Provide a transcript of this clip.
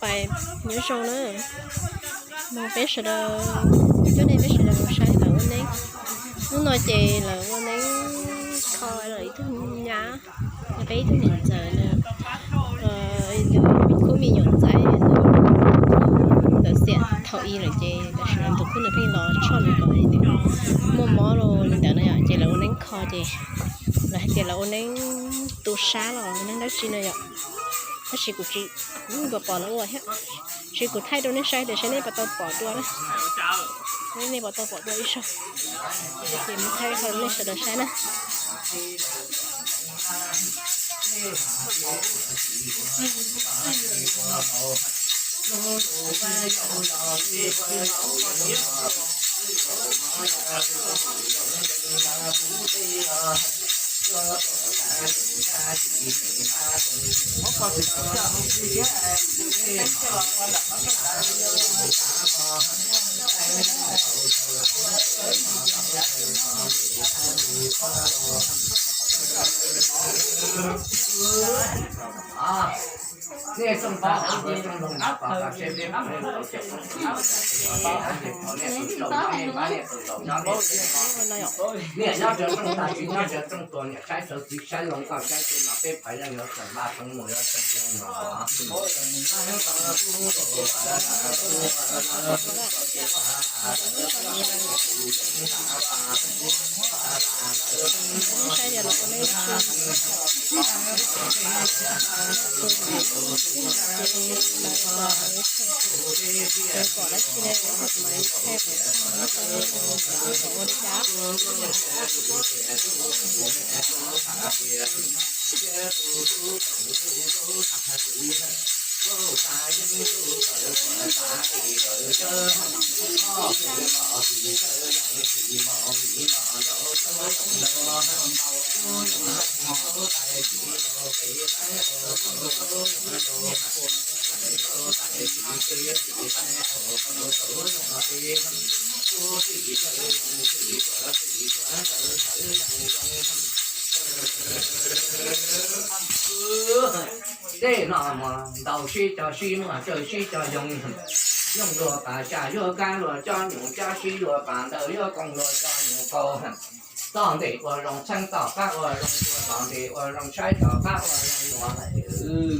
Pais nyob zoo na, mog peb sawv daws, coj nej peb sawv daws mus saib lawv ua neeb. Hnub no ces lawv ua neeb kho lawv ib tug nyab, peb ib tug niam ntxawm na, tus khub me nyuam ntxaib ntawd xiam thaum i lawm ces tam sim no tus khub nws pheej los tshoj nws kom nws muaj mob li ntawd na yom, ces lawv ua neeb kho ces lawv hais tias lawv ua neeb tu sab los ua neeb dab tsi no yom. Tab sis kuv tsis, kuv yeej pom pom lawv ua thiab, tab sis kuv thaij rau nej saib tias saib nej puas tau pom dua na, nej puas tau pom dua ib zaug, ces mus thaij rau nej sawv daws saib na. Niam nyob rau rooj tag, txiv nyob rau rooj tuag, niam saib sawv txiv saib loo, koj saib tej no peb phav yeej yuav tseem npaj teeb mus yuav tseem zoo no. Tej no mus ntaus sib co sib muag caw sib co yoo, yooj luag pas caj yuav kab luag cob nyuj cob sib yuav pas ntawv yuav koob luag cob nyuj kaus. Txog ntes ua zoo txheeb txog qab ua zoo tua, txog ntes ua zoo saib txog qab ua zoo ua.